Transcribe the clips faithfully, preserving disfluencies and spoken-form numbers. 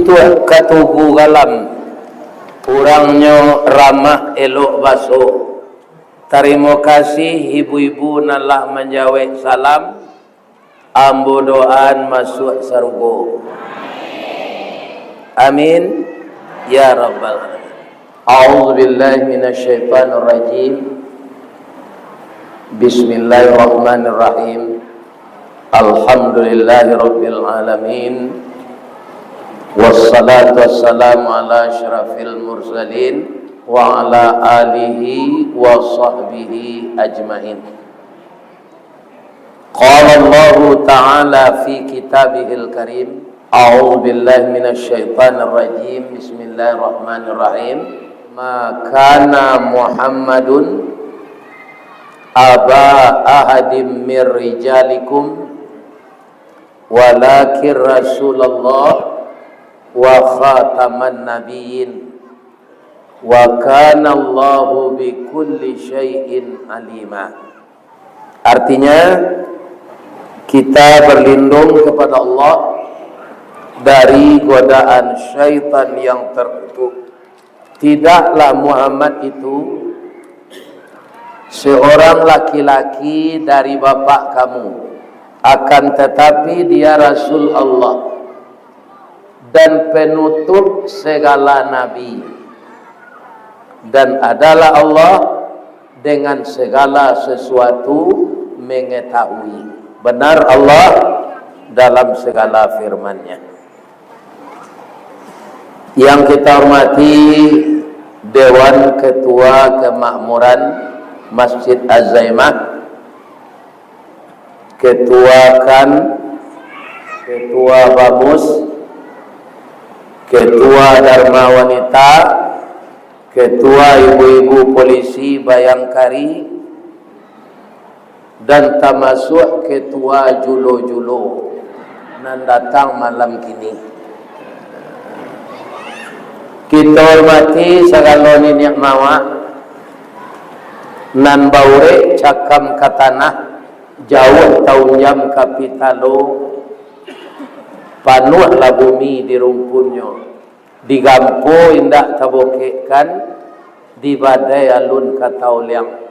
Tuah katugu galam, urangnyo ramah elok baso. Tarimo kasih ibu-ibu nan lah manjawek salam. Ambo doaan masuak sarugo. Amin, ya rabbal alamin. A'udzubillahi minasyaitonirrajim. Bismillahirrahmanirrahim. Alhamdulillahirabbil alamin. Wassalatu wassalamu ala asyrafil mursalin wa ala alihi wa sahbihi ajmain. Qala Allahu ta'ala fi kitabihil karim, a'udzubillahi minasyaitonirrajim, bismillahirrahmanirrahim. Ma kana Muhammadun aba ahadim mir rijalikum, walakin Rasulullah wa khataman nabiyyin, wa kana Allahu bikulli syai'in alima. Artinya, kita berlindung kepada Allah dari godaan syaitan yang terkutuk. Tidaklah Muhammad itu seorang laki-laki dari bapak kamu, akan tetapi dia Rasul Allah dan penutup segala nabi, dan adalah Allah dengan segala sesuatu mengetahui. Benar Allah dalam segala firman-Nya. Yang kita hormati Dewan Ketua Kemakmuran Masjid Az-Zaimah, Ketua kan, Ketua Bamus, Ketua Dharma Wanita, Ketua Ibu-ibu Polisi Bayangkari, dan tamasuak Ketua Julo-julo nan datang malam kini. Kita hormati sagalo niniak mamak nan baurek cakam ka tanah, jauah taunjam ka pitalo, panuahlah bumi di rumpunnyo, digampo indak tabokekkan, di badai alun ka tauliang,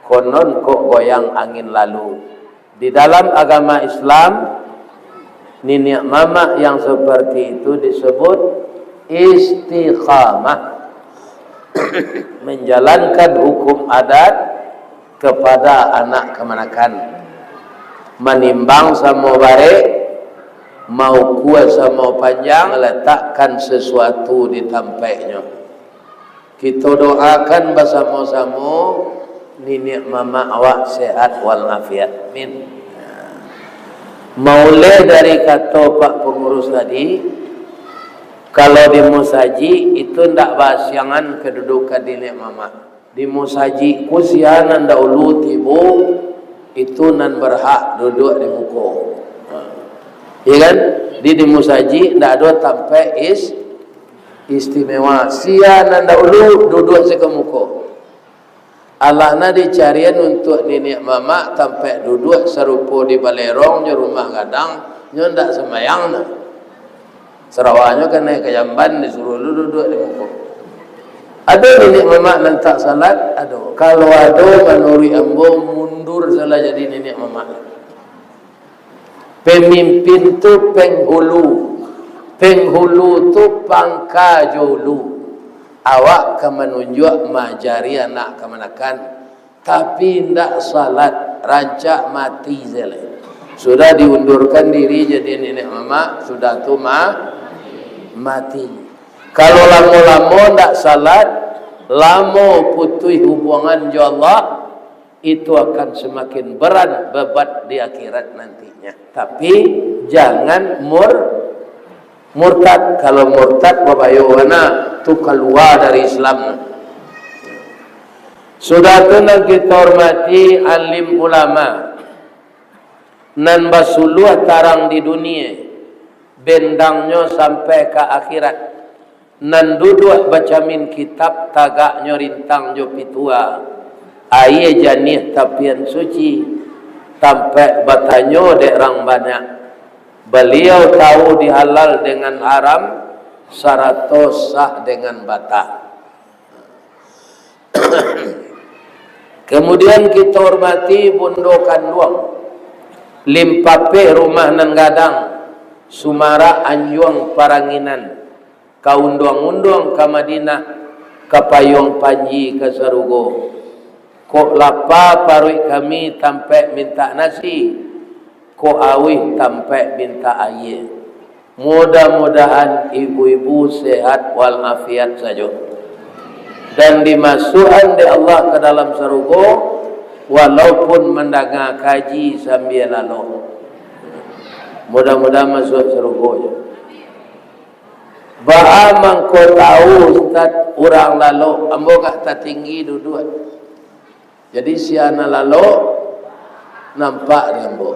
konon kok goyang angin lalu. Di dalam agama Islam, niniak mamak yang seperti itu disebut istiqamah, menjalankan hukum adat kepada anak kamanakan, manimbang samo barek, maukua samo panjang, meletakkan sesuatu di tampeknyo. Kito doakan basamo-samo niniak mamak awak sehat walafiat. Amin. Mauleh dari kato Pak Pengurus tadi, kalau di musajik itu ndak basiangan kedudukan niniak mamak. Di musajik ko sia nan dahulu tibo, itu nan berhak duduak di muko. Ha. Iya kan? Di, di musajik ndak ado tampek is-, istimewa. Sia nan dahulu duduak siko muko. Alah nan dicarian untuak niniak mamak tampek duduak sarupo di balerong jo rumah gadang, nyo ndak sambayang nah. Sarawahnyo kanai ka jamban, disuruah lu duduak di muko. Ado niniak mamak nan tak salat? Ado. Kalau ado, manuruik ambo, mundur salah jadi niniak mamak. Pemimpin tu penghulu. Penghulu tu pangka jo ulu. Awak ka manunjuak maajari anak kamanakan, tapi indak salat, rancak mati se lai. Sudah diundurkan diri jadi niniak mamak, sudah tu ma-, mati. Kalau lamo-lamo ndak salat, lamo putuih hubungan jo Allah, itu akan semakin berat beban di akhirat nantinya. Tapi jangan mur-, murtad. Kalau murtad, babayo bana, tu kalua dari Islam. Sudah tu, nan kita hormati, alim ulama nan basuluah tarang di dunia, bendangnyo sampai ka akhirat. Nan duduak bacamin kitab, tagaknyo rintang jo pitua, aia janiah tapian suci, tampek batanyo dek rang banyak. Baliau tahu di halal dengan haram, sarato sah dengan batah. Kemudian kita hormati bundo kanduang, Limpapeh rumah nan gadang, Sumarak anjuang paranginan, ka unduang-unduang ka Madinah, ka payuang panji ka sarugo. Kok lapa paruik kami tampek mintak nasi, kok auih tampek mintak aia. Mudah-mudahan ibu-ibu sehat walafiat sajo, dan dimasuakan dek Allah ka dalam sarugo, walaupun mandanga kaji sambia lalok. Mudah-mudahan masuak sarugo jo. Baa mangko tahu, Ustaz, urang lalok? Ambo agak tatinggi duduak. Jadi, sia nan lalok nampak di ambo.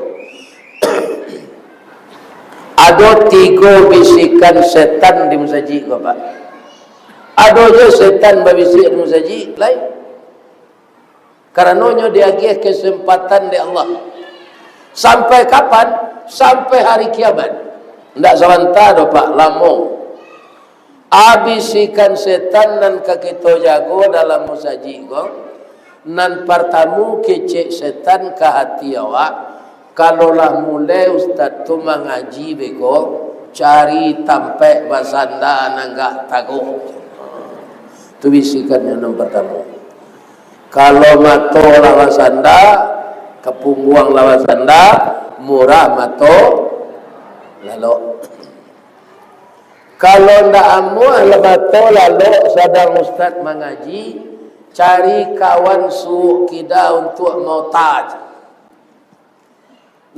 Ado tigo bisikan setan di musajik ko, Pak. Ado jo setan babisiak di musajik, lain. Karano nyo diagiah kesempatan dek Allah. Sampai kapan? Sampai hari kiamat. Ndak sabanta doh, Pak, lamo. A bisikan setan nan ka kito jago dalam musajik ko, nan partamu kecek setan ka hati awak, kalau lah mulai ustaz tu mangaji beko, cari tampek basanda nan agak taguah. Tu bisikannyo nan partamu. Kalau mato lah basanda, ka pungguang lah basanda, murah mato lalok. Kalau ndak amuah lah mato lalok sadang ustaz mangaji, cari kawan suok kida untuak maota.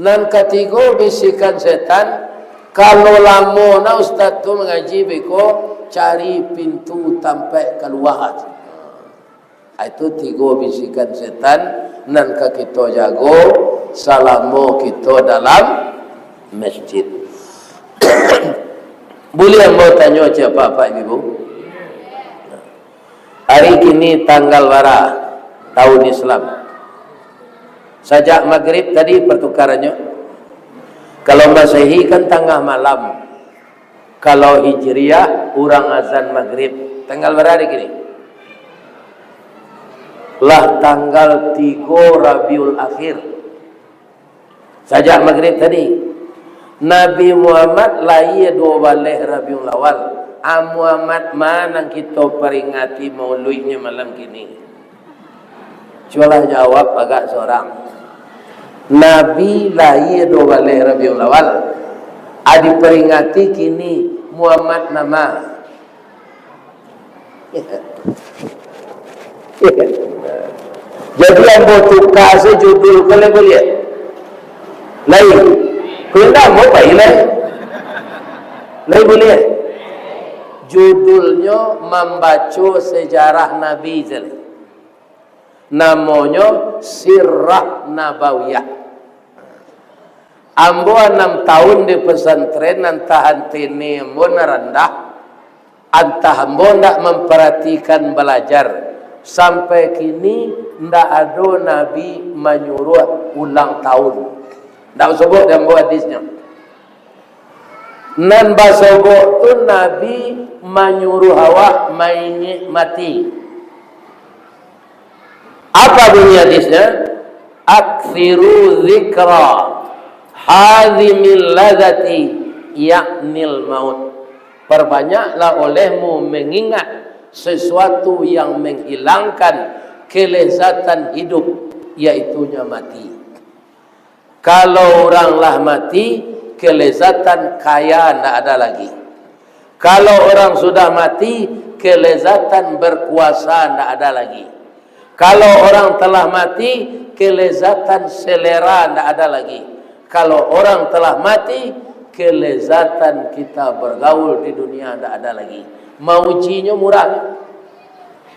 Nan katigo, bisikan setan, kalau lamo na ustaz tu mangaji beko, cari pintu tampek kalua. Itu tigo bisikan setan nan ka kito jago salamo kito dalam masjid. Buliah ambo tanyo ciek, Apak, Ibu? Ari kini tanggal bara tahun Islam? Sajak magrib tadi pertukarannyo. Kalau Masehi kan tangah malam. Kalau Hijriah, urang azan magrib. Tanggal bara ari kini? Lah tanggal tigo Rabiul Akhir. Sajak magrib tadi. Nabi Muhammad lahia duo baleh Rabiul Awal. A Muhammad ma nan kito paringati mauluiknyo malam kini? Cubolah jawab agak sorang. Nabi lahia duo baleh Rabiul Awal. A diparingati kini Muhammad nan ma? Jadi ambo tuka se judul ko, lai buliah? Lai. Ko indak, ambo pai lai. Lai buliah? Judulnyo Mambaco Sejarah Nabi se lai. Namonyo Sirah Nabawiyah. Ambo anam taun di pesantren, antah antene ambo nan randah, antah ambo ndak mamparatikan balajar, sampai kini ndak ado Nabi manyuruah ulang taun. Ndak basobok di ambo hadisnyo. Nan basobok tu Nabi manyuruah awak maingek mati. Apa bunyi hadisnya? "Aktsiru dzikra hadzimil ladzati, yaknil maut." Perbanyaklah olehmu mengingat sesuatu yang menghilangkan kelezatan hidup, yaitunya mati. Kalau urang lah mati, kelezatan kaya ndak ada lagi. Kalau orang sudah mati, kelezatan berkuasa ndak ada lagi. Kalau orang telah mati, kelezatan selera ndak ada lagi. Kalau orang telah mati, kelezatan kita bergaul di dunia ndak ada lagi. Maujinyo murah.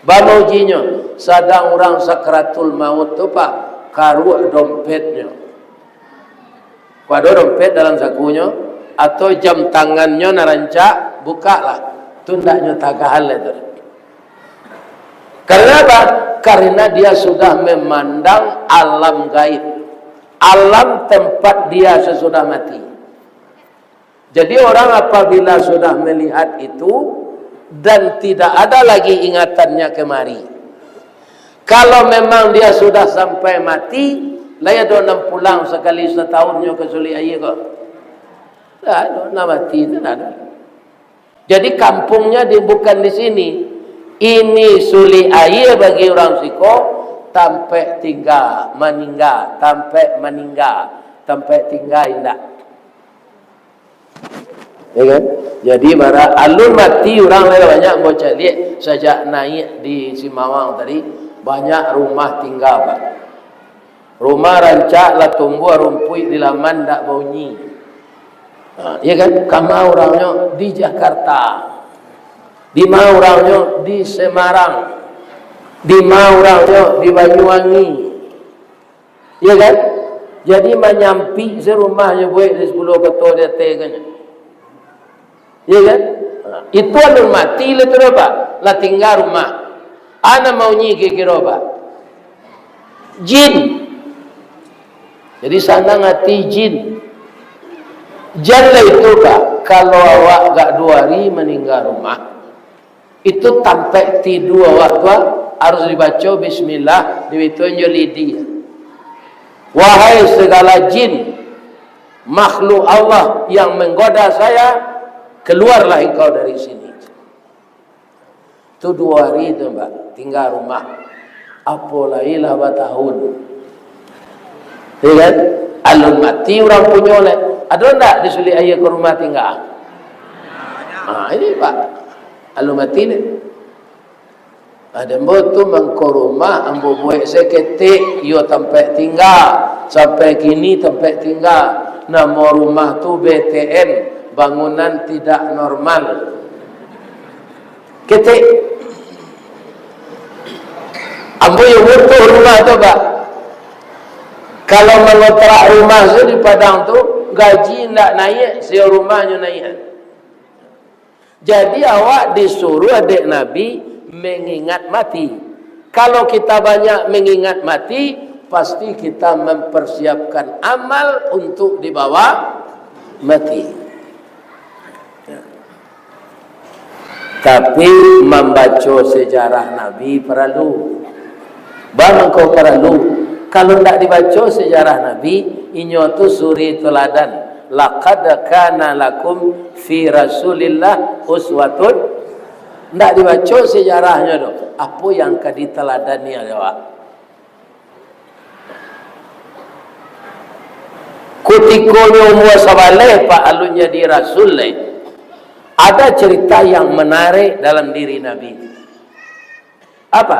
Baa maujinyo? Sadang urang sakaratul maut tu, Pak, karuak dompetnyo. Kok ado dompet dalam sakunyo, atau jam tangannyo nan rancak, bukaklah. Tu ndaknyo tagahan lai tu. Karena apa? Karena dia sudah memandang alam gaib. Alam tempat dia sesudah mati. Jadi, orang apabila sudah melihat itu dan tidak ada lagi ingatannya kemari, kalau memang dia sudah sampai mati, lai ado nan pulang sakali satahun nyo ka Sulik Aia ko? Ndak ado, nan mati tu ndak ado. Jadi, kampuangnya di, bukan di sini. Ini Sulik Aia bagi urang siko, tampek tingga, maningga, tampek maningga, tampek tingga indak. Ya kan? Jadi, bara alun mati urang lai banyak ambo caliak sajak naiak di Simawang tadi, banyak rumah tingga, Pak. Rumah rancak lah tumbuah rumpuik di laman ndak baunyi. Ha, ya kan? Kama urangnyo di Jakarta. Dima urangnyo di Semarang. Dima urangnyo di Banyuwangi. Ya kan? Jadi manyampik se rumahnyo buek di Sapuluah Koto di ateh ko nyo. Ya kan? Ha, itu alun mati lah tu, Pak. Lah tingga rumah. A nan maunyi kiro-kiro, Pak? Jin. Jadi, sanang ati jin. Jan lah itu, Pak. Kalau awak agak duo hari maningga rumah, itu tampek tidua awak tu, ah, harus dibaco bismillah, dibitu jo lidi. "Wahai segala jin, makhluk Allah yang menggoda saya, keluarlah engkau dari sini." Tu duo hari tu, Mbak, tingga rumah. Apo lai lah batahun. Ya kan? Alun mati urang punyo lai. Ado ndak di Sulik Aia ko rumah tingga? Ha, ini, Pak. Alun mati ni. Ado ambo tu mangko rumah, ambo buek saketek, iyo tampek tingga. Sampai kini tampek tingga. Namo rumah tu B T N, bangunan tidak normal. Ketek. Ambo yo butuh rumah tu, Pak. Kalau mangontrak rumah tu di Padang tu, gaji ndak naiak, sewa rumahnyo naiak. Jadi, awak disuruh dek Nabi mengingat mati. Kalau kita banyak mengingat mati, pasti kita mempersiapkan amal untuk dibawa mati. Ya. Tapi, mambaco sejarah Nabi paralu. Baa mangko paralu? Kalau ndak dibaco sejarah Nabi, inyo tu suri tuladan. "Laqad kana lakum fi Rasulillah uswatun." Ndak dibaco sejarahnyo tu, apo yang ka diteladani awak? Kutiko nyo umua sabaleh, Pak, alun jadi rasul lai, ada cerita yang menarik dalam diri Nabi. Apa?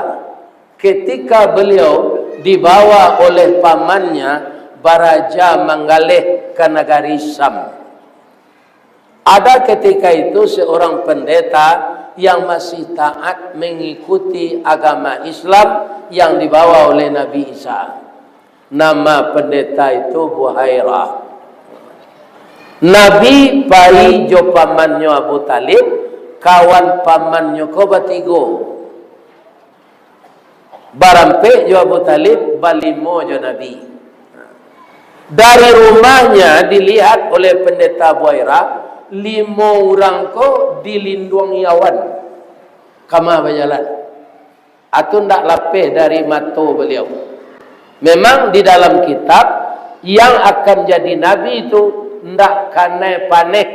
Ketika beliau dibawa oleh pamannya baraja manggaleh ka nagari Syam. Ada ketika itu seorang pendeta yang masih taat mengikuti agama Islam yang dibawa oleh Nabi Isa. Nama pendeta itu Buhairah. Nabi pai jo pamannyo Abu Talib, kawan pamannyo ko batigo. Barampek jo Abu Talib, balimo jo Nabi. Dari rumahnya dilihat oleh Pendeta Buhairah, limo urang ko dilinduangi awan. Kama bajalan. Atau ndak lapeh dari mato beliau. Memang di dalam kitab, yang akan jadi nabi tu ndak kanai paneh.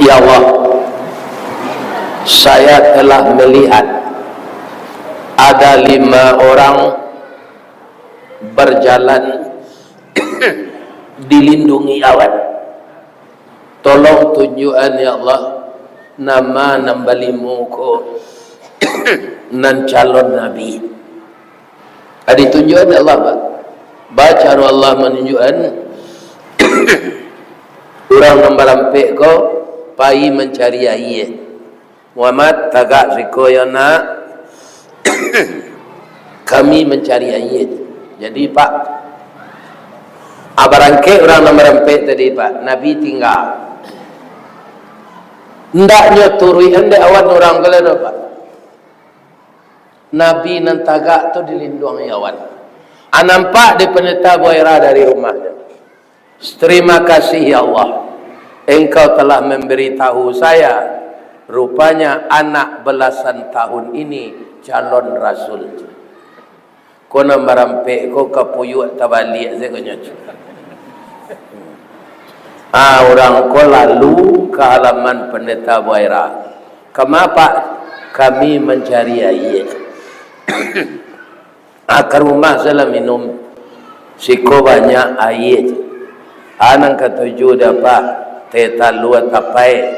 Ya Allah, saya telah melihat ada lima orang berjalan dilindungi awan. Tolong tunjukan, ya Allah, nama nan balimo ko nan calon nabi. Ado tunjukan Allah, Pak. Baca Allah menunjukkan urang nan barampek ko pai mancari aia. Muhammad, tagak siko yo nak. Kami mancari aia. Jadi, Pak, ah, barangkek urang nan barampek tadi, Pak. Nabi tingga. Ndaknyo turuikan dek awan urang ko lai doh, Pak. Nabi nan tagak tu dilinduangi awan. Ah, nampak di Pendeta Buhairah dari rumahnyo. Terima kasih, ya Allah, Engkau telah memberitahu saya, rupanya anak belasan tahun ini calon rasul. Ko nan barampek ko kapuyuak tabaliak sajo nyo. Ah, urang ko lalu ka halaman Pendeta Buaira. "Kama, Pak?" "Kami mancari aia." "Ah, ka rumah sajolah minum. Siko banyak aia." "Ah, nan katuju dek Apak, teh talua tapai,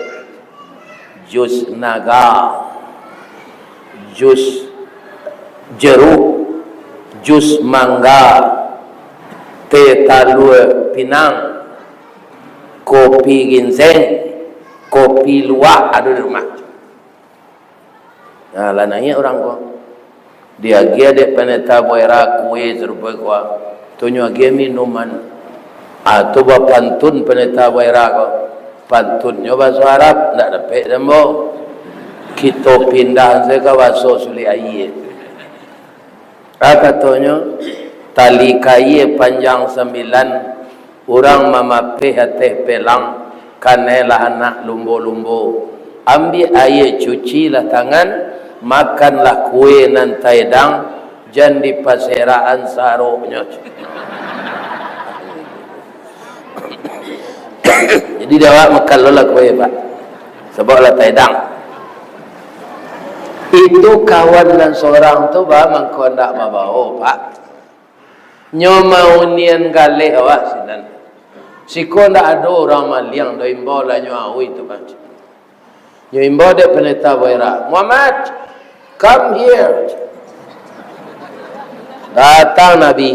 jus naga, jus jeruk, jus mangga, teh talua pinang, kopi ginseng, kopi luwak, ado di rumah." Nah, lah naiak urang ko. Diagiah dek Pendeta Buaira kue sarupo ko. Tu nyo agiah minuman. Ah, tu bapantun Pendeta Buaira ko. Pantunnyo bahaso Arab, ndak dapek dek ambo. Kito pindah sajo ka bahaso Sulik Aia. Ah, katonyo, tali kaia panjang sambilan, urang mamapeh ateh pelang, kanailah anak lumbo-lumbo. Ambiak aia, cucilah tangan, makanlah kue nan taedang, jan dipaserakan saroknyo. Jadi, dek awak makan lo lah kue, Pak. Sabab lah taedang. Itu kawan nan sorang tu, bah, mangko ndak babawo, Pak. Nyo maunian galeh awak sinan. Siko ndak ado urang maliang, do imbau lah nyo aui tu, Pak. Nyo imbau dek Pendeta Buaira, "Muhammad, come here." Datang Nabi.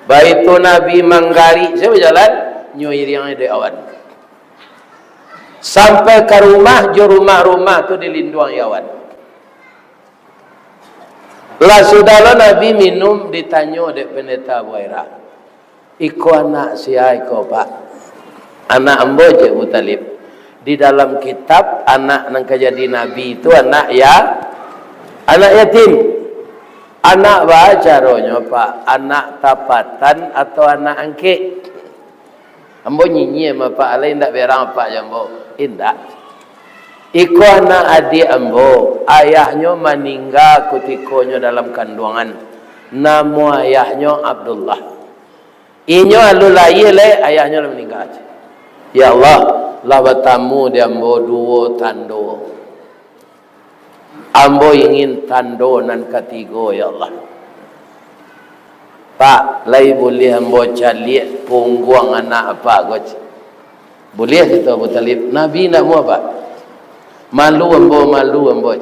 Baitu Nabi manggarik sajo bajalan, nyo iriang dek awan. Sampai ka rumah, jo rumah-rumah tu dilinduang awan. Lah sudah lo Nabi minum, ditanyo dek Pendeta Buaira, "Iko anak sia iko, Pak?" "Anak ambo," cek Abu Thalib. "Di dalam kitab, anak nan ka jadi nabi tu anak ya, anak yatim." "Anak baa caronyo, Pak? Anak tapatan atau anak angkek?" "Ambo nyinyia ma, Pak, alai indak berang Apak jo ambo." "Indak. Iko anak adiak ambo, ayahnyo maningga kutiko nyo dalam kanduangan. Namo ayahnyo Abdullah. Inyo alun lahia lai, ayahnyo lah maningga." "Ya Allah, lah batamu di ambo duo tando. Ambo ingin tando nan katigo, ya Allah." "Pak, lai buliah ambo caliak pungguang anak Apak ko?" "Buliah," kato Abu Thalib. "Nabi ndak amuah, Pak. Malu ambo, malu ambo."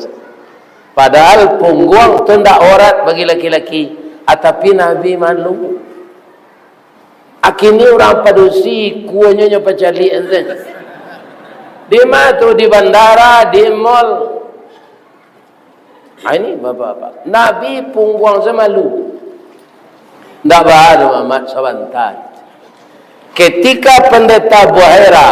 Padahal pungguang tu ndak aurat bagi laki-laki, ah, tapi Nabi malu. Akini urang padusi, kuonyo nyo pacaliak ente. Di ma tu? Di bandara, di mall. Ah, ini bapak-bapak. Nabi pungguang sajo malu. Ndak baa doh, Mamat, sabanta. Ketika Pendeta Buhaira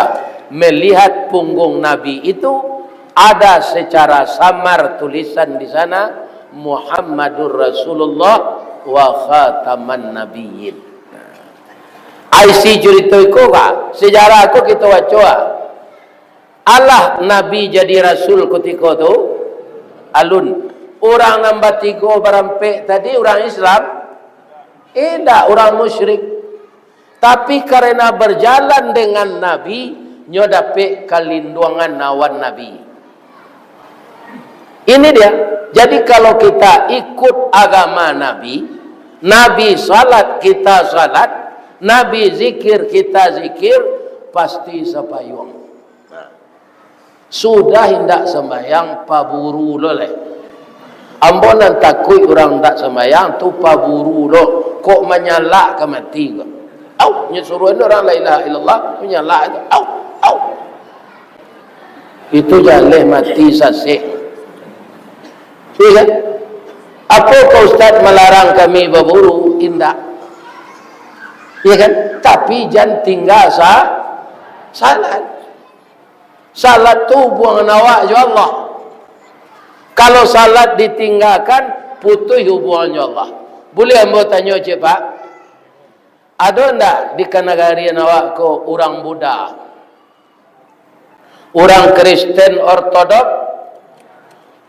melihat punggung Nabi itu, ada secara samar tulisan di sana, "Muhammadur Rasulullah wa khataman nabiyyin." Isi curito iko ka, sejarah ko kito baco, ah. Alah Nabi jadi rasul kutiko tu? Alun. Urang nan batigo barampek tadi urang Islam? Indak, urang musyrik. Tapi karena berjalan dengan Nabi, nyo dapek kalinduangan awan Nabi. Ini dia. Jadi, kalau kita ikut agama Nabi, Nabi salat, kita salat, Nabi zikir, kita zikir, pasti sapayuang. Nah, sudah indak sambayang, paburu lo lai. Ambo nan takuik urang indak sambayang tu paburu lo, kok manyalak ka mati ko. Au, nyo suruah urang la ilaha illallah, manyalak tu. Au, au. Itu jaleh mati sasek. Iya kan? Apokoh ustaz malarang kami baburu? Indak. Iya kan? Tapi jan tingga sa-, salat. Salat tu hubuangan awak jo Allah. Kalau salat ditinggakan, putuih hubuangan jo Allah. Buliah ambo tanyo ciek, Pak? Ado ndak di kanagarian awak ko urang Buddha? Urang Kristen Ortodok?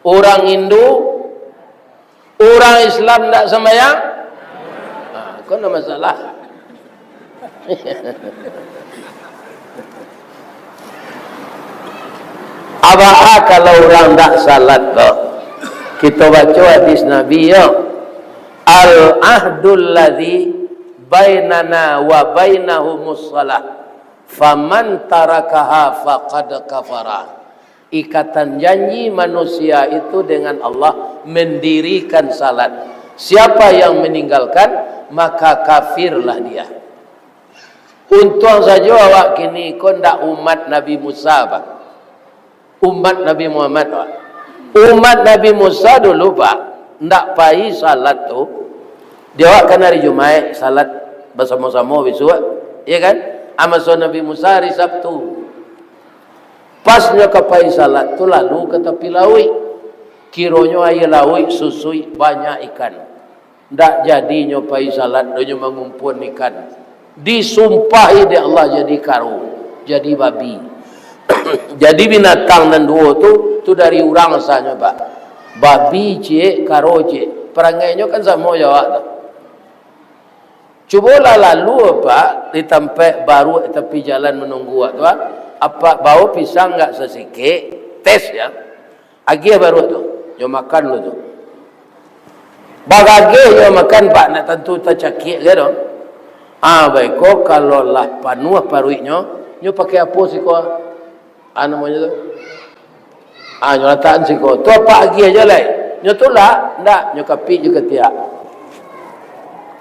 Urang Hindu? Urang Islam ndak sambayang? Ah, ko ndak masalah. Abaa kalau urang ndak salat ko? Kito baco hadis Nabi yo. "Al-ahdul ladzi bainana wa bainahumus shalah, faman tarakaha faqad kafara." Ikatan janji manusia itu dengan Allah, mendirikan salat. Siapa yang meninggalkan, maka kafirlah dia. Untuang sajo awak kini ko ndak umat Nabi Musa, Pak. Umat Nabi Muhammad, Pak. Umat Nabi Musa dulu, Pak, ndak pai salat tu. Di awak kan hari Jumaik salat basamo-samo bisuak, ya kan? Amaso Nabi Musa hari Sabtu. Pas nyo ka pai salat tu, lalu ka tapi lauik. Kironyo aia lauik susuik, banyak ikan. Ndak jadi nyo pai salat, do nyo mangumpuan ikan. Disumpahi dek Allah jadi karo, jadi babi. Jadi binatang nan duo tu, tu dari urang asalnyo, Pak. Babi ciek, karo ciek. Parangainyo kan samo jo awak tu. Cubolah lalu, Pak, di tampek baruak tapi jalan manunggu awak tu, ah. Apak bao pisang ndak sasikek, tes ya. Agiah baruak tu, nyo makan dulu tu. Bagageh nyo makan, Pak, ndak tantu tacakiak gai do. Ah, baiko kalau lah panuah paruiknyo, nyo pakai apo siko? Ah, namonyo tu? Ah, nyo latakan siko. Tu apak agiah jalai. Nyo tulak, ndak, nyo kapik jo katiak.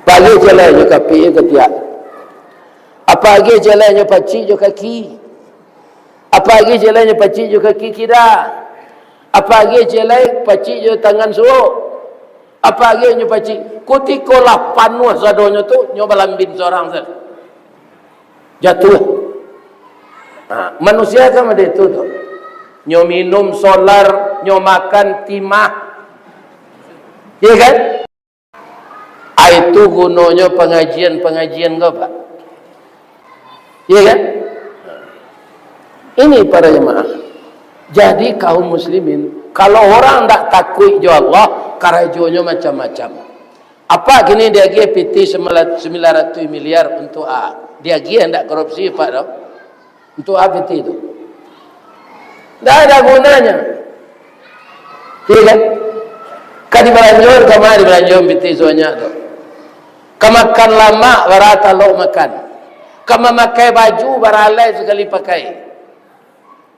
Apak agiah jalai, nyo kapik jo katiak. Apak agiah jalai, nyo pacik jo kaki. Apak agiah jalai, nyo pacik jo kaki kida. Apak agiah jalai, pacik jo tangan suok. Apak agiah nyo pacik. Kutiko lah panuah sadonyo tu, nyo balambin sorang sajo. Jatuah. Ha, manusia kan model itu tu. Nyo minum solar, nyo makan timah. Iya kan? Ah, itu gunonyo pangajian-pangajian ko, Pak. Iya kan? Ini para jemaah. Jadi kaum muslimin, kalau orang ndak takuik jo Allah, karajonyo macam-macam. Apak kini diagiah pitih sembilan ratus miliar untuk a. Diagiah ndak korupsi, Pak, tu? Untuk a pitih tu? Ndak ada gunanya. Iya kan? Ka dibalanjoan, ka ma dibalanjoan pitih sabanyak tu? Ka makan lamak, bara talok makan. Ka mamakai baju, bara alai sakali pakai.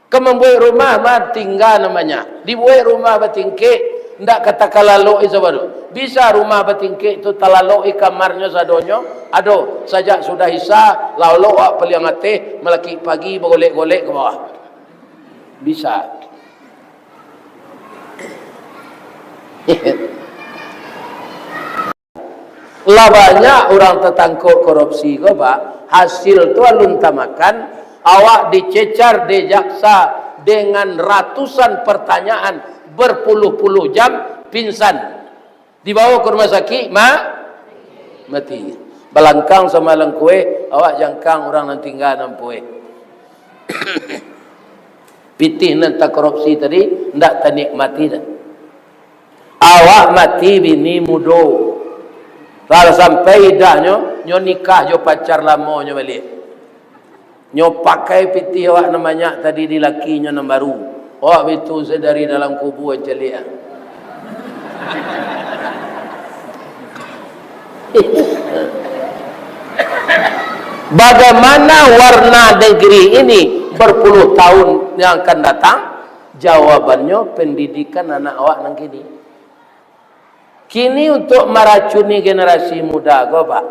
Ka mambuek rumah, ma tingga namonyo. Dibuek rumah batingkek, ndak ka takalalok i sabado. Bisa rumah batingkek tu talalok i kamarnyo sadonyo? Ado, sajak sudah Isya, lalok awak paliang ateh, malakik pagi bagolek-golek ka bawah. Bisa. Lah banyak urang tatangkok korupsi ko, Pak. Hasil tu alun tamakan, awak dicecar dek jaksa dengan ratusan pertanyaan berpuluh-puluh jam, pingsan. Dibawa ka rumah sakik, ma-, mati. Balangkang samalang kue, awak jangkang urang nan tingga nan pueh. Pitih nan takorupsi tadi, ndak tanikmati dah. Awak mati bini mudo. Lah sampai idahnyo, nyo nikah jo pacar lamonyo baliak. Nyo pakai pitih awak nan banyak tadi di lakinyo nan baru. Awak bitu se dari dalam kubua caliak. Bagaimana warna negeri ini berpuluh tahun yang akan datang? Jawabannyo, pendidikan anak awak nan kini. Kini untuk maracuni generasi muda ko, Pak,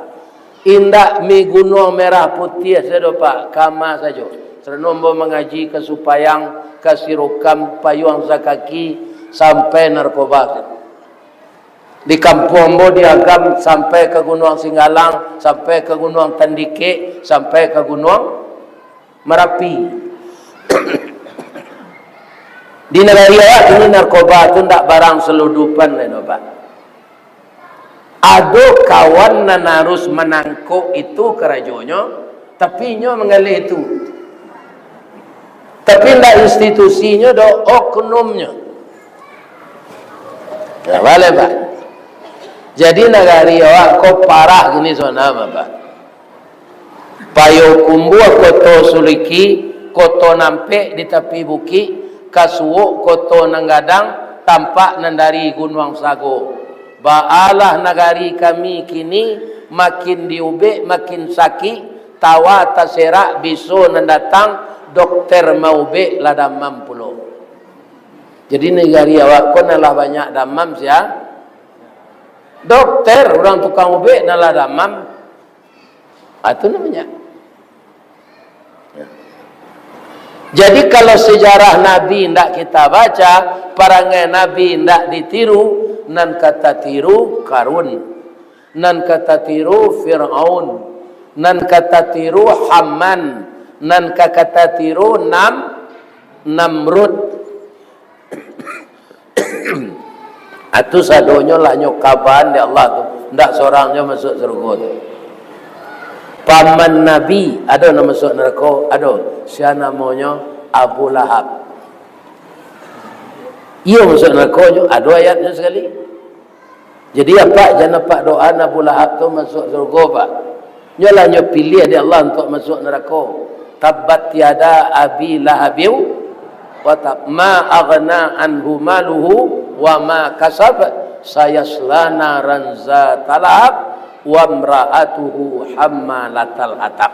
indak mi gunuang merah putiah sajo, Pak, kama sajo. Sarano ambo mangaji ka Supayang, ka Sirukam, Payuang Sakaki, sampai Narkoba. Di kampuang ambo di Agam, sampai ka Gunuang Singgalang, sampai ka Gunuang Tandikek, sampai ka Gunuang Marapi. Di nagari awak kini narkoba tu ndak barang saludupan lai, no, Pak. Ado kawan nan harus manangkok itu karajonyo, tapi inyo manggaleh itu. Tapi ndak institusinyo doh, oknumnyo. Nah, baleh, Pak. Jadi nagari awak ko parah gini sona, Bapak. Payokumbuah Koto Suliki, Koto Nampek di tapi bukik, Kasuok Koto Nan Gadang, tampak nan dari Gunuang Sago. Baalah nagari kami kini, makin diubek, makin sakik, tawa taserak, biso nan datang, dokter maubek lah damam pulo. Jadi nagari awak ko nan lah banyak damam sia? Dokter, urang tukang ubek nan lah damam. Ah, tu namanya. Jadi, kalau sejarah Nabi ndak kita baca, parangai Nabi ndak ditiru, nan ka tatiru Karun, nan ka tatiru Firaun, nan ka tatiru Haman, nan ka, ka tatiru Nam-, Namrud. Atu sadonyo lah nyo kabaan dek Allah tu, ndak sorang nyo masuak sarugo tu. Paman Nabi, ado nan masuak narako? Ado. Sia namonyo? Abu Lahab. Iyo, masuak narako nyo, ado ayatnyo sakali. Jadi, apak jan apak doa Abu Lahab tu masuak sarugo, Pak. Nyo lah nyo piliah dek Allah untuak masuak narako. "Tabbat yada Abi Lahabin wa tab, ma aghna anhu maluhu wa ma kasab, sayasla naran zata lahab, wa imra'atuhu hammalatal hatab."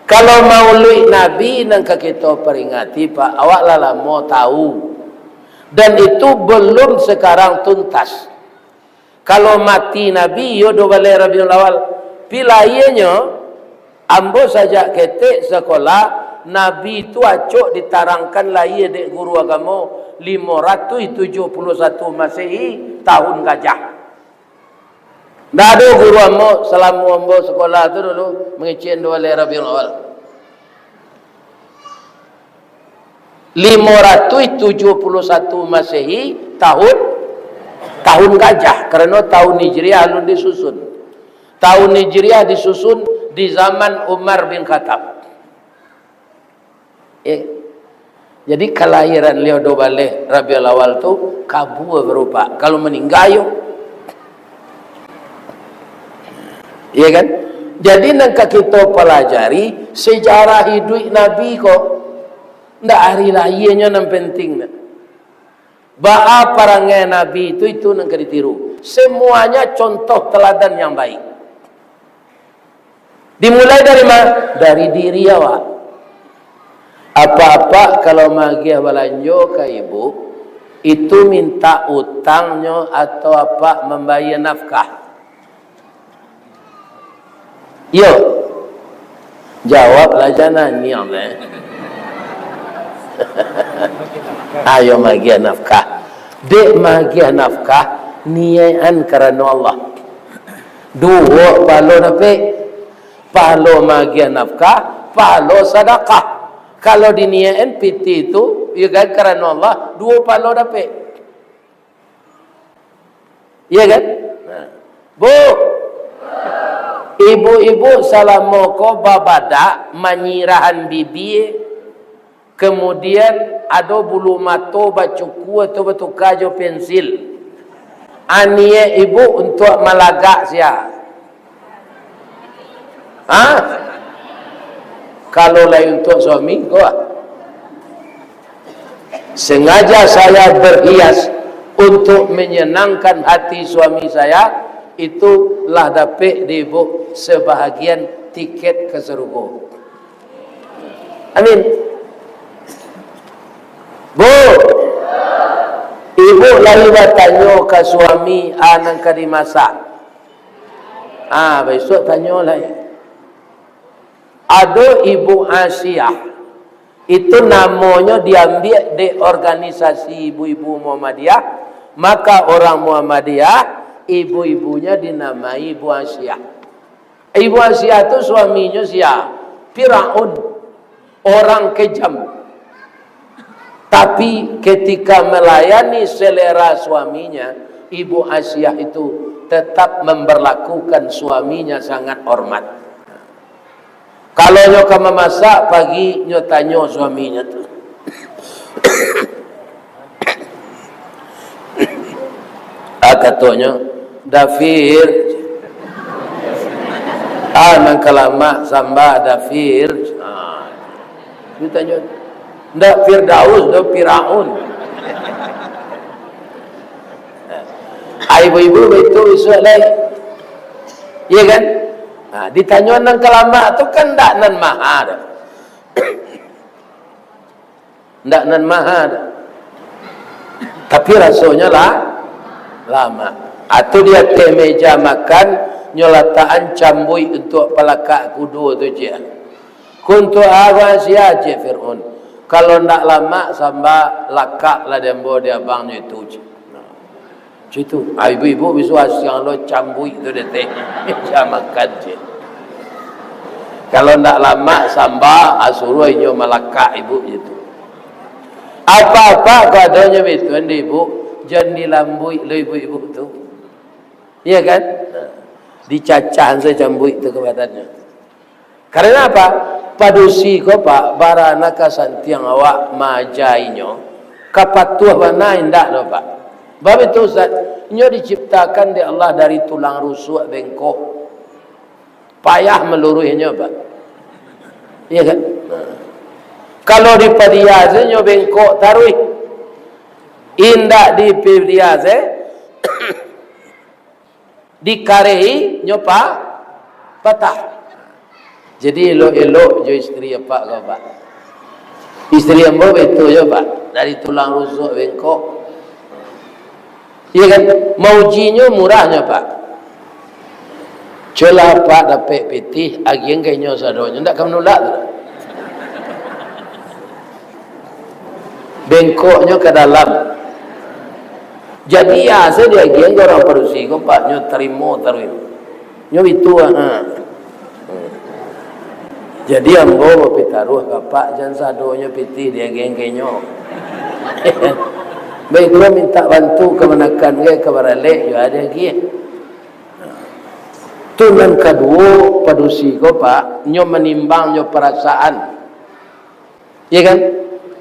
Kalau mauluik Nabi nan ka kito paringati, Pak, awak lah lamo tahu. Dan itu belum sekarang tuntas. Kalau mati Nabi, iyo, duo baleh Rabiul Awal. Pi lahianyo, ambo sajak ketek sakolah, Nabi tu acok ditarangkan lahia dek guru agamo, limo ratuih tujuah puluah satu Masehi, tahun gajah. Ndak ado guru ambo salamo ambo sakolah tu dulu mangecek duo baleh Rabiul Awal. Limo ratuih tujuah puluah satu Masehi, tahun, tahun gajah, karano tahun Hijriah alun disusun. Tahun Hijriah disusun di zaman Umar bin Khattab. Eh, jadi kalahiran liau duo baleh Rabiul Awal tu kabua barupa. Kalau maningga yo. Iya kan? Jadi nan ka kito palajari sejarah hiduik Nabi ko. Ndak ari lahianyo nan penting nak. Baa parangai Nabi tu, itu nan ka ditiru. Semuanya contoh teladan yang baik. Dimulai dari ma-, dari diri awak. Apak-apak kalau magiah balanjo ka ibu, itu minta utangnyo atau apak mambayia nafkah? Iyo. Jawablah, jan nangih, eh. Ayo magiah nafkah. Dek magiah nafkah, niaik-an karano Allah. Duo pahalo dapek. Pahalo magiah nafkah, pahalo sadakah. Kalau diniaik-an pitih tu, iyo kan, karano Allah, duo pahalo dapek. Iya kan? Nah. Bu, ibu-ibu salamo ko babadak, manyirahan bibia, kemudian ado bulu mato bacuku atau batuka jo pensil. Niaik ibu untuak malagak sia? Ha? Kalau lai untuak suami ko, ah. Sengaja saya berhias untuk menyenangkan hati suami saya, itu lah dapek di ibu sebahagian tiket ke sarugo. Amin. Bu, ibu lai batanyo ka suami, a nan ka dimasak? Ah, bisuak tanyo lai. Ado Ibu Asiah. Itu namonyo diambiak dek organisasi ibu-ibu Muhammadiyah, maka orang Muhammadiyah, ibu-ibunya dinamai Ibu Asiah. Ibu Asiah tu suaminyo sia? Firaun, orang kejam. Tapi ketika melayani selera suaminya, Ibu Asiah itu tetap memperlakukan suaminya sangat hormat. Kalau nyo ka mamasak pagi, nyo tanyo suaminyo tu. Ah, katonyo, "Dafir." "Ah, nan ka lamak samba, Dafir." Ah. Ditanyo, "Ndak Firdaus doh, Firaun." Ah, ibu-ibu baitu isuak lai. Iya kan? Nah, ditanyo nan ka lamak tu kan ndak nan maha doh. Ndak nan maha doh. Tapi rasonyo lah lamak. Atau di ateh meja makan, nyo latakan cambuik untuak palakak kudo tu, ciek. "Ko untuak apo sia?" cek Fir'aun. "Kalau ndak lamak samba, lakak lah di ambo, di abangnyo itu," cek. Nah, cek itu. Ah, ibu-ibu bisuak siang lo cambuik tu di ateh meja makan, cek. "Kalau ndak lamak samba, ah, suruah inyo malakak ibu," cek itu. Apa-apa ko adonyo bituan di ibu, jan dilambuik lo ibu-ibu tu. Iya kan? Nah, dicacahan sajo cambuik tu ka badannyo. Karena apa? Padusi ko, Pak, barana ka santiang awak maaja inyo, ka patuah bana indak doh, Pak. Bab itu, Ustaz, inyo diciptakan dek Allah dari tulang rusuk bengkok. Payah maluruihnyo, Pak. Iya kan? Nah. Kalau dipadia sajo inyo bengkok taruih. Indak dipadia sajo, dikarehi nyo pa-, patah. Jadi, elok-elok jo isteri apak ko, Pak. Isteri ambo baitu jo, Pak. Dari tulang rusuk bengkok. Iya kan? Maujinyo murahnyo, Pak. Cubolah apak dapek pitih, agiahkan ka inyo sadonyo. Ndak ka manulak tu. Bengkoknyo ka dalam. Jadi, asa diagiahkan ka urang padusi ko, Pak, nyo tarimo taruih. Nyo itu, ha. Jadi, ambo bapitaruah ka Apak, jan sadonyo pitih diagiahkan ka inyo. Baiklah, mintak bantu kamanakan gai ka baralek, yo diagiah. Tu nan kaduo, padusi ko, Pak, nyo manimbang jo parasaan. Iya kan?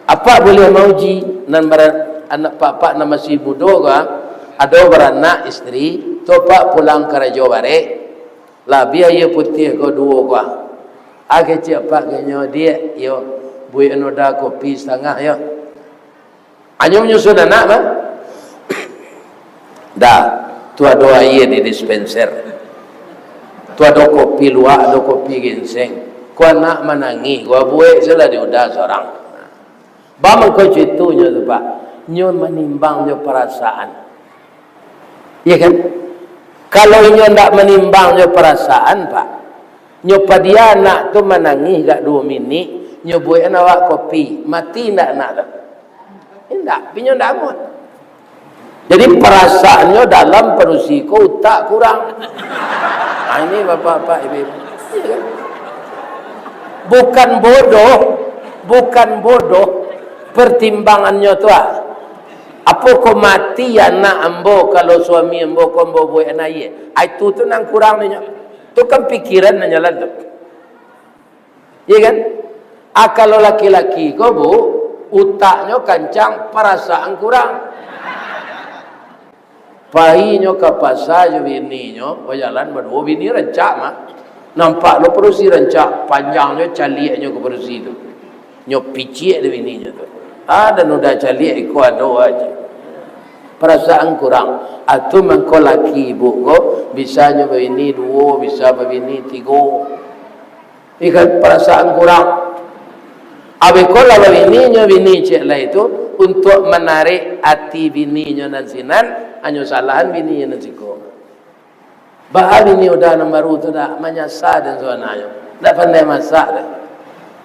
Apak buliah mauji, nan bara-, anak apak-apak nan masih mudo ko, ah, ado baranak isteri, tu apak pulang karajo barek, labiah iyo putiah ko duo ko, ah. Ah, kecek apak ka inyo, "Diak, iyo, buek noda kopi satangah, yo." Hanyo manyusun anak mah. Dah, tu ado aia di dispenser. Tu ado kopi luwak, ado kopi ginseng. Ko anak manangih, ko buek sajolah di uda surang. Baa mangko caitunyo tu, Pak? Nyo manimbang jo parasaan. Iya kan? Kalau inyo ndak manimbang jo parasaan, Pak, nyo padia anak tu manangih agak duo minik, nyo buekan awak kopi, mati ndak anak tu? Indak, tapi nyo ndak amuah. Jadi, parasaannyo dalam padusi ko, utak kurang. Ah, ini bapak-bapak, ibu-ibu. Iya kan? Bukan bodoh, bukan bodoh pertimbangannyo tu, ah. Apo ko mati anak ambo, kalau suami ambo ko ambo buekan aia? Ah, itu tu nan kurang dinyo. Tu kan pikiran nan jalan tu. Iya kan? Ah, kalau laki-laki ko, Bu, utaknyo kancang, parasaan kurang. Painyo ka pasa jo bininyo, bajalan baduo, bini rancak mah. Nampak lo padusi rancak, panjangnyo caliaknyo ka padusi tu. Nyo piciak dek bininyo tu. Ah, nan uda caliak iko ado aja. Parasaan kurang. Ah, tu mangko laki ibu ko, bisanyo babini duo, bisa babini tigo. Ikan parasaan kurang. Abih ko lah babininyo, bini ciek lai tu, untuak manarik ati bininyo nan sinan, hanyo salahan bininyo nan siko. Baa bini uda nan baru tu dak manyasa den sabananyo. Dak pandai masak den.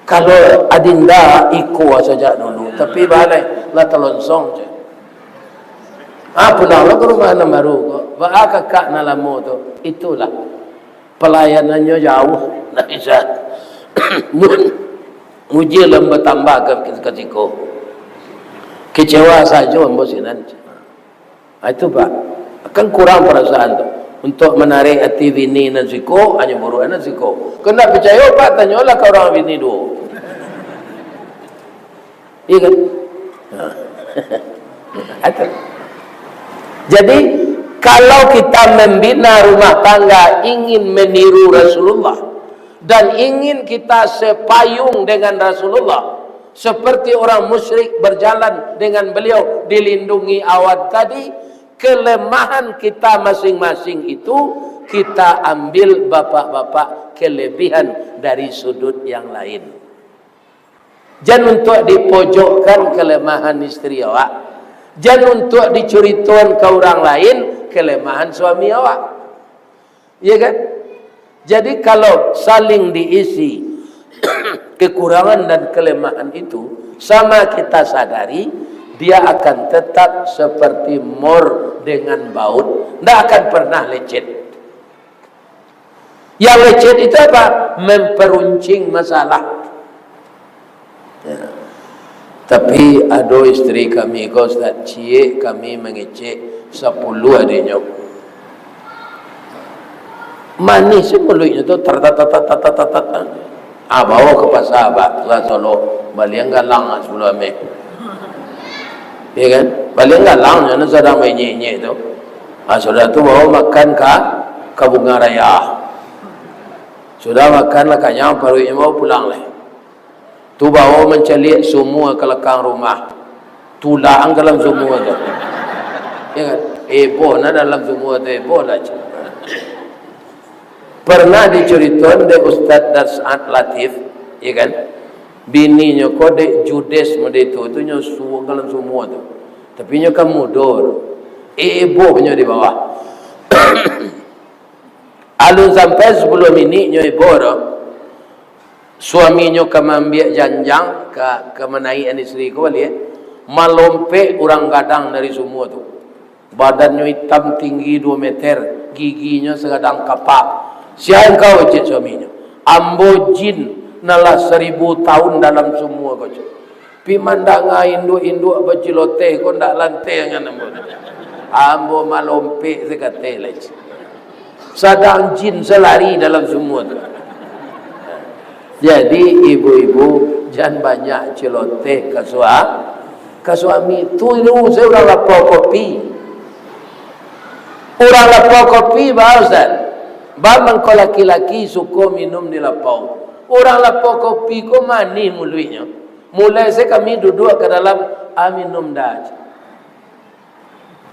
Kalau adinda iko sajak dulu, tapi baa lai lah talonsong je. Ah, pulang lah ka rumah nan baru ko. Baa kakak nan lamo tu. Itulah. Palayanannyo jauah, ndak bisa. Mun ujian lah batambah ka, ka siko. Kecewa sajo ambo sinan. Ah, itu, Pak. Kan kurang parasaan tu. Untuak manarik ati bini nan siko, hanyo buruak nan siko. Kok ndak picayo, Pak, tanyolah ka urang bini duo. Iya kan? Nah. Jadi, kalau kita membina rumah tangga ingin meniru Rasulullah, dan ingin kita sepayung dengan Rasulullah, seperti orang musyrik berjalan dengan beliau dilindungi awan tadi, kelemahan kita masing-masing itu kita ambil, bapak-bapak, kelebihan dari sudut yang lain. Jan untuak dipojokkan kelemahan istri awak. Jan untuak dicuritoan ka urang lain kelemahan suami awak. Iya kan? Jadi, kalau saling diisi kekurangan dan kelemahan itu sama kita sadari, dia akan tetap seperti mor dengan baut, ndak akan pernah lecet. Yang lecet itu apa? Memperuncing masalah. Ya. Tapi ado istri kami ko, Ustaz, ciek kami mangecek, sapuluah adinyo. Manih se muluiknyo tu, tar, tar, tar. Ah, bawa ka pasa, Abah, pasa Solok, balian galang lah sapuluah ameh. Ya kan? Balian galang, nyo sadang mainyek-inyek tu. Ah, sudah tu bawa makan ka, ka Bunga Raya. Sudah makan lah kanyang, paruiknyo bawa pulang lah. Tu bawa mancaliak sumua ka lakang rumah. Tulak ang ka dalam sumua tu. Ya kan? Eboh nah dalam sumua tu, eboh lah. Pernah dicaritoan dek Ustaz Das'at Latif, ya kan? Bininyo ko dek judes mode tu, tu nyo suo ka dalam sumua tu. Tapi nyo kan mudo tu. Eboh nyo di bawah. Alun sampai sapuluah minik nyo eboh tu. Suaminyo ka maambiak janjang, ka, ka manaiakan istri ko baliak, malompek urang gadang dari sumua tu. Badannyo itam tinggi duo meter, giginyo sagadang kapak. "Sia engkau?" cek suaminyo. "Ambo jin nan lah saribu taun dalam sumua ko," cek. Pi mandanga induak-induak baciloteh ko ndak lanteh angan ambo. Ambo malompek sakateh lai. Sadang jin salari dalam sumua tu. Jadi, ibu-ibu, jan banyak ciloteh ka sua-, ka suami. Tiru se urang lapau kopi. Urang lapau kopi, ba, Ustaz? Ba mangko laki-laki suko minum di lapau. Urang lapau kopi ko manih muluiknyo. Mulai se kami duduak ka dalam, "Ah, minum dah."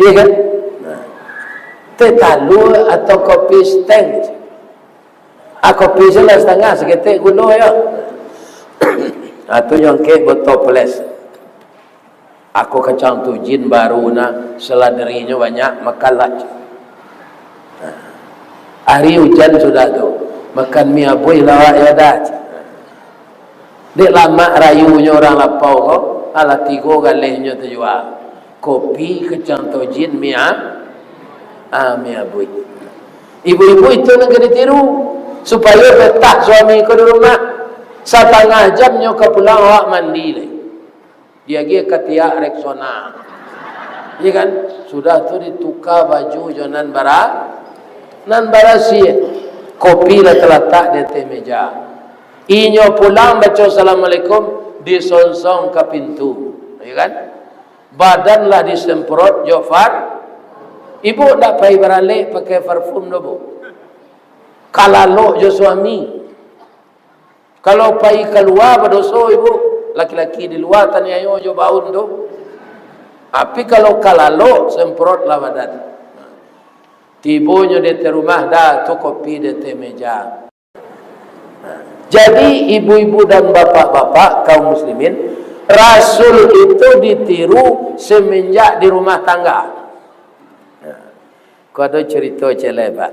Iya kan? Nah. Teh talua atau kopi steng. Ah, kopi se lah satangah, saketek gulo yo. Ah, tu nyo angkek botol ples. Ako kacang tu jin baru nah, seladerinyo banyak, makanlah. Nah, ari ujan sudah tu, makan mi abuih lah awak yo dah. Dek lamak rayunyo urang lapau ko, alah tigo galehnyo tajua. Kopi, kacang tojin, mi a-, ah, mi abuih. Ibu-ibu itu nan ka ditiru, supayo betah suami ko di rumah. Satangah jam nyo ka pulang, awak mandi lai. Diagiah katiak Rexona. Iya kan? Sudah tu dituka baju jo nan bara-, nan barasiah. Kopi lah talatak di ateh meja. Inyo pulang baco assalamualaikum, disonsong ka pintu. Iya kan? Badan lah disemprot jo far-, ibu ndak pai baralek pakai parfum doh, Bu. Kalalok jo suami. Kalau pai kalua badoso, Ibu, laki-laki di lua taniayo jo baun tu. Tapi kalau kalalok, semprotlah badan. Tibonyo di ateh rumah, dah tu kopi di ateh meja. Jadi, ibu-ibu dan bapak-bapak kaum muslimin, Rasul itu ditiru semenjak di rumah tangga. Ko ado carito ciek lai, Pak.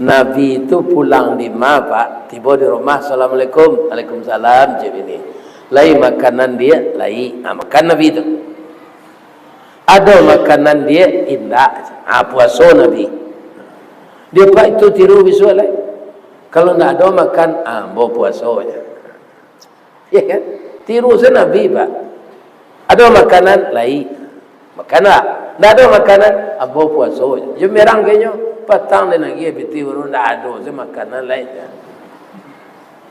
Nabi tu pulang di ma, Pak, tibo di rumah, "Assalamualaikum." "Waalaikumsalam," cek bini. "Lai makanan diak?" "Lai." Ah, makan Nabi tu. "Ado makanan diak?" "Indak." Ah, puaso Nabi. Diak, Pak, itu tiru bisuak lai. Kalau ndak ado makan, ah, ambo puaso ja. Ya kan? Tiru se Nabi, Pak. Ado makanan, lai. Makan tak? Ndak ado makanan, ambo puaso. Jam berang kayaknyo, patang den agiah pitih baru, ndak ado se makanan lain.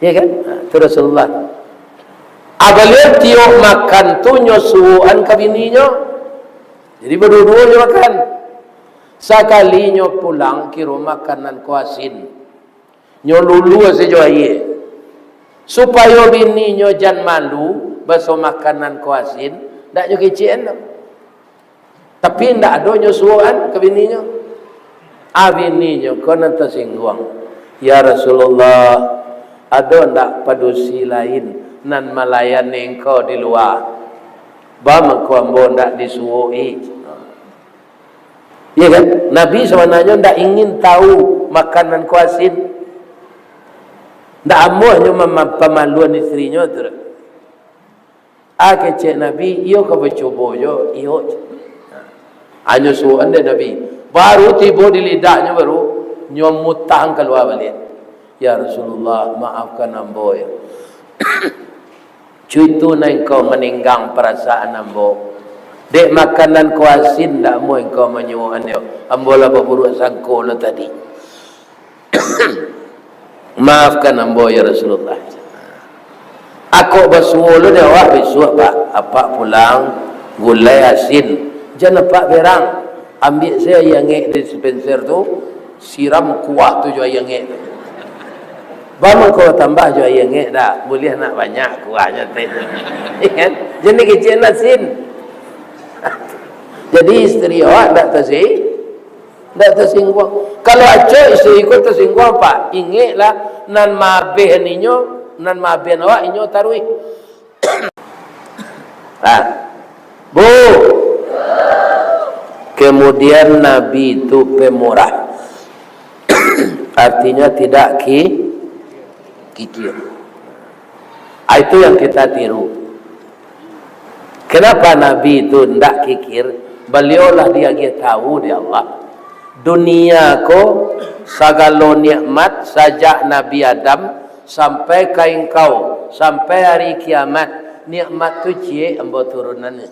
Ya kan? Ha, tu Rasulullah. Ah, baliau tiok makan tu nyo suokan ka bininyo. Jadi baduo-duo nyo makan. Sakalinyo pulang, kiro makanan ko asin. Nyo lulua sajo aia. Supayo bininyo jan malu, baso makanan ko asin, ndak nyo kecekan doh. Tapi ndak ado nyo suokan ka bininyo. Ah, bininyo ko nan tasingguang. "Ya Rasulullah, ado ndak padusi lain nan malayani engkau di lua? Ba mangko ambo ndak disuo-i." Ya kan? Nabi sabananyo ndak ingin tahu makanan ko asin. Ndak amuah nyo mama-, pamaluan isterinyo tu. Ah, kecek Nabi, iyo ka bacubo jo, iyo. Hanyo suokan dek Nabi. Baru tibo di lidahnyo, baru nyo mutahkan kalua baliak. "Ya Rasulullah, maafkan ambo, ya. Cuitu nan engkau maninggang parasaan ambo. Dek makanan ko asin, ndak amuah engkau manyuokan yo. Ambo lah baburuak sangko lo tadi. Maafkan ambo, ya Rasulullah. Ako basuo lo dek awak bisuak, Pak. Apak pulang, gulai asin. Jan apak berang. Ambiak se aia angek di dispenser tu, siram kuah tu jo aia angek tu. Ba mangko tambah jo aia angek dak? Buliah nak banyak kuahnyo teh." Ya kan? Jadi kecek asin. Jadi isteri awak ndak tasi-, ndak tasingguang. Kalau acok isteri ko tasingguang, Pak, ingeklah, nan maabeh ninyo, nan maabeh awak inyo taruih. Ha. Bu. Kemudian Nabi itu pemurah. Artinya tidak ki-, kikir. Ah, itu yang kita tiru. Kenapa Nabi itu ndak kikir? Beliau lah diagiah tahu dek Allah. Dunia ko sagalo nikmat sajak Nabi Adam sampai ka engkau, sampai hari kiamat, nikmat tu ciek ambo turunan ni.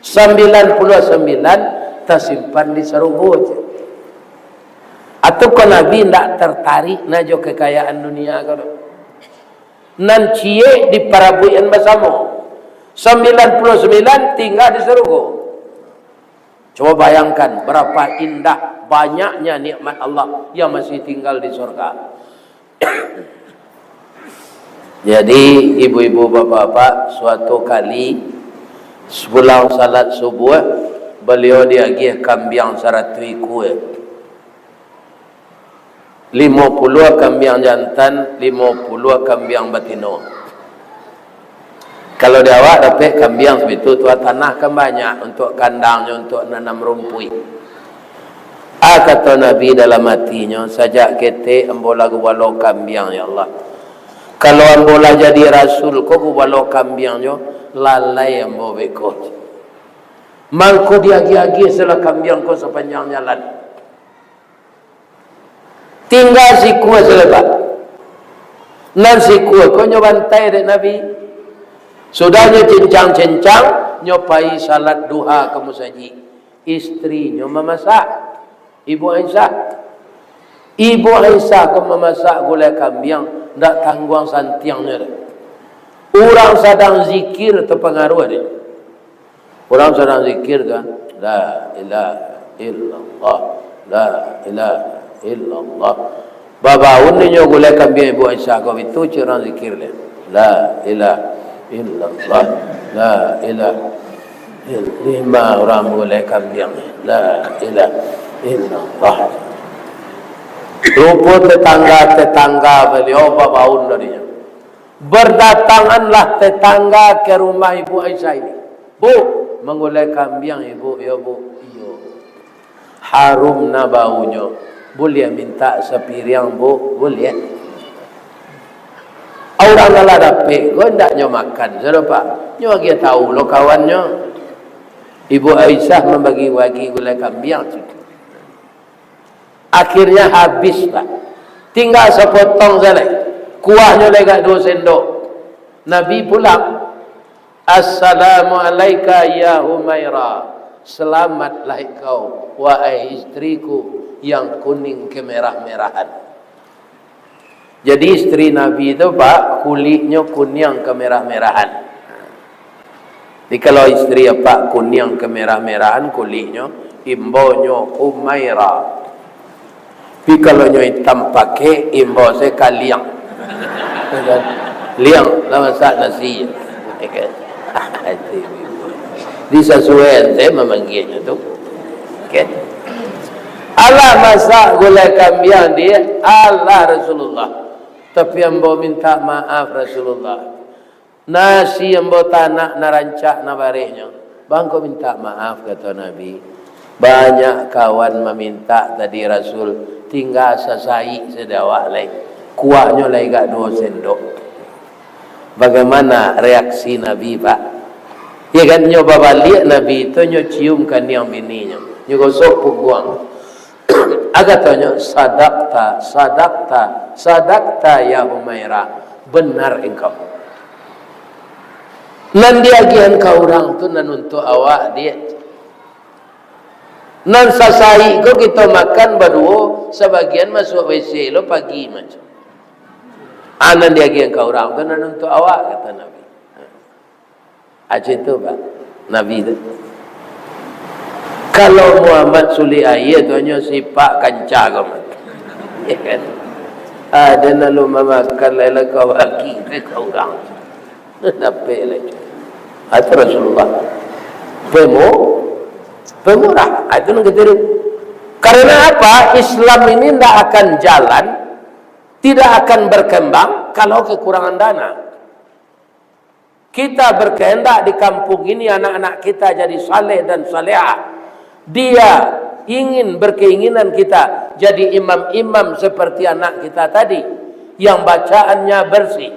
Sambilan puluah sambilan tasimpan di sarugo, cek. Atau ko Nabi ndak tertarik na jo kekayaan dunia ko tu? Nan ciek diparabuikan basamo. Sambilan puluah sambilan tingga di sarugo. Coba bayangkan berapa indah banyaknya nikmat Allah yang masih tinggal di surga. Jadi, ibu-ibu, bapak-bapak, suatu kali, sepulang salat subuh, beliau diagiah kambiang saratuih ikua. Limo puluah kambiang jantan, limo puluah kambiang batino. Kalau di awak dapek kambiang sabitu tu, tanah kan banyak untuk kandangnyo, untuk nanam rumpuik. Ah, kato Nabi dalam atinyo, "Sajak ketek ambo lah gubalo kambiang, ya Allah. Kalau ambo lah jadi rasul ko gubalo kambiangnyo, lalai ambo beko. Mangko diagiah-agiah selah kambiang ko sapanjang jalan." Tingga sikua sajo, Pak. Nan sikua ko nyo bantai dek Nabi. Sudah nyo cincang-cincang, nyo pai salat duha ka musajik. Istrinyo mamasak, Ibu Aisyah. Ibu Aisyah ko mamasak gulai kambiang, ndak tangguang santiangnyo doh. Urang sadang zikir tapangaruah dek. Urang sadang zikir kan, "La ilaha illallah, la ilaha illallah." Babaun inyo gulai kambiang Ibu Aisyah ko, itu cek urang zikir dek. "La ilaha illallah, la ilaha ill-," lima urang gulai kambiang. "La ilaha illallah." Rupo tetangga-tetangga baliau babaun darinyo. Berdatanganlah tetangga ke rumah Ibu Aisyah ini. "Bu, manggulai kambiang, Ibu, yo, Bu?" "Iyo." "Harum na baunyo. Buliah mintak sapiriang, Bu?" "Buliah." Urang nan lah dapek ko, indak nyo makan sajo, Pak. Nyo agiah tahu lo kawannyo. Ibu Aisyah mambagi-bagi gulai kambiang tu. Akhirnya habis, Pak. Tingga sapotong sajo lai. Kuahnyo lai agak duo sendok. Nabi pulang. "Assalamu alaika ya Humaira." Selamatlah engkau, wahai istriku yang kuning kemerah-merahan. Jadi istri Nabi tu, Pak, kuliknyo kuniang kemerah-merahan. Jadi kalau istri Apak kuniang kemerah-merahan kuliknyo, imbonyo Humaira. Tapi kalau nyo itam pakek, imbau se kaliang. Liang lah masak nasi. Disasuaian se mamanggianyo tu. Oke. Alah masak gulai kambiang di, alah Rasulullah. Tapi ambo minta maaf Rasulullah. Nasi ambo tanak nan rancak nan barehnyo. Bang ko minta maaf, kato Nabi. Banyak kawan maminta tadi Rasul, tingga sasaik sadawak lai. Kuahnyo lai gak duo sendok. Bagaimana reaksi Nabi, Pak? Ya kan, nyo babaliak Nabi tu, nyo cium kaniang bininyo, nyo gosok pungguang. Katonyo, "Sadakta, sadakta, sadakta, ya Humaira, benar engkau. Nan diagiahan ka urang tu nan untuak awak, Diak. Nan sasaik ko kito makan baduo, sabagian masuak W C lo pagi macam. Ah, nan diagiahan ka urang tu nan untuak awak," kato Nabi. Aceh tu, Pak, Nabi tu. Kalau Muhammad Sulik Aia tu hanyo sipak kanca ko mah. Ya kan? Ada lalu mamakan lai lah kau bagi ka urang. Dapek lai. Ah, itu Rasulullah. Pemu-, pemurah. Ah, itu nan kita tu. Karena apa? Islam ini ndak akan jalan, tidak akan berkembang kalau kekurangan dana. Kita berkehendak di kampung ini anak-anak kita jadi saleh dan salehah. Dia ingin, berkeinginan kita jadi imam-imam seperti anak kita tadi, yang bacaannya bersih.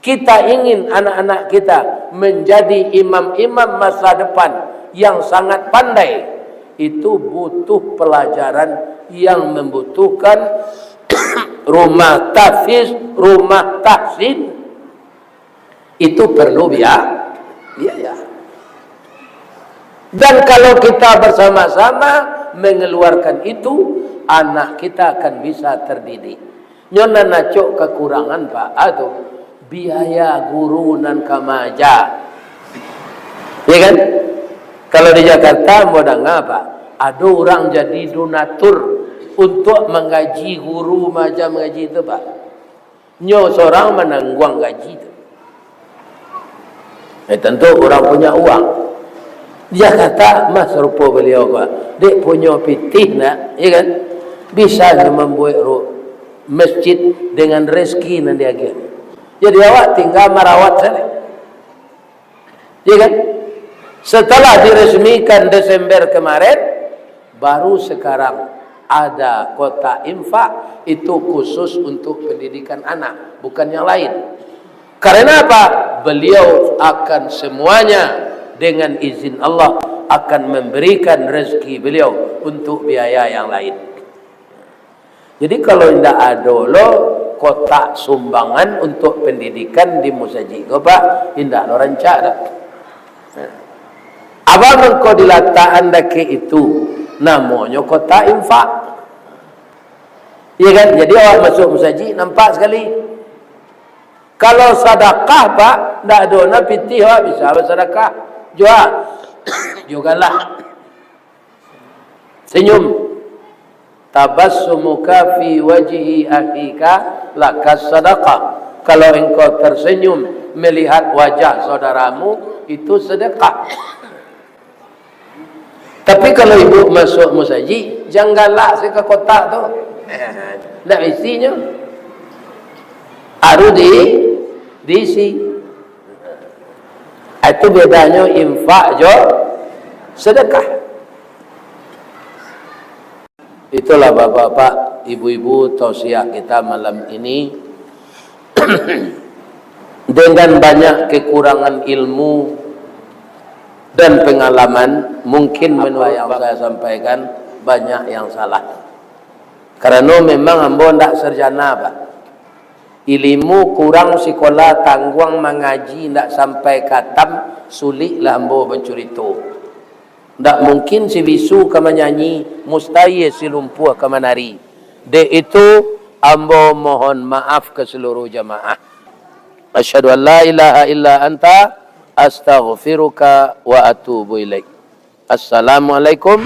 Kita ingin anak-anak kita menjadi imam-imam masa depan yang sangat pandai. Itu butuh pelajaran yang membutuhkan rumah tahfiz, rumah tahsin. Itu perlu bia-, biaya. Dan kalau kita bersama-sama mengeluarkan itu, anak kita akan bisa terdidik. Nyo nan acok kakurangan, Pak, a tu, biaya guru nan ka maaja. Ya kan? Kalau di Jakarta, ambo danga, Pak, ado urang jadi donatur untuk manggaji guru maaja mangaji tu, Pak. Nyo sorang manangguang gaji tu. Eh, tantu urang punya uang. Di Jakarta mah sarupo baliau ko, dek punyo pitih nak, ya kan? Bisa nyo mambuek ru-, masjid dengan rezeki nan diagiah. Jadi awak tinggal marawat sajo. Ya kan? Setelah diresmikan Desember kemarin, baru sekarang ada kotak infak, itu khusus untuk pendidikan anak, bukan yang lain. Karena apa? Beliau akan semuanya dengan izin Allah akan memberikan rezeki beliau untuk biaya yang lain. Jadi, kalau indak ado lo kotak sumbangan untuk pendidikan di musajik ko, Pak, indak lo rancak doh. Apo mangko dilatakan dakek itu, namonyo kotak infak. Iya kan? Jadi, awak masuk musajik, nampak sakali. Kalau sadakah, Pak, ndak ado nan pitih, awak bisa basadakah. Jua. Jugalah. Senyum. Tabassumuka fi wajhi akhika lakas sadaqah. Kalau engkau tersenyum melihat wajah saudaramu, itu sedekah. Tapi kalau ibu masuk musajik, jan galak se ka kotak tu. Ndak isinyo. Harus di, diisi. Itu bedanyo infak jo sedekah. Itulah bapak-bapak, ibu-ibu, tausiah kita malam ini. Dengan banyak kekurangan ilmu dan pengalaman, mungkin apa menurut yang saya sampaikan banyak yang salah. Karena memang ambo ndak sarjana, Pak. Ilimu kurang sikola, tangguang mangaji ndak sampai katam, suliklah ambo bacurito. Ndak mungkin si bisu ka manyanyi, mustahil si lumpuah ka manari. Dek itu, ambo mohon maaf ka saluruh jamaah. Asyhadu an la ilaha illa anta, astaghfiruka wa atubu ilaik. Assalamualaikum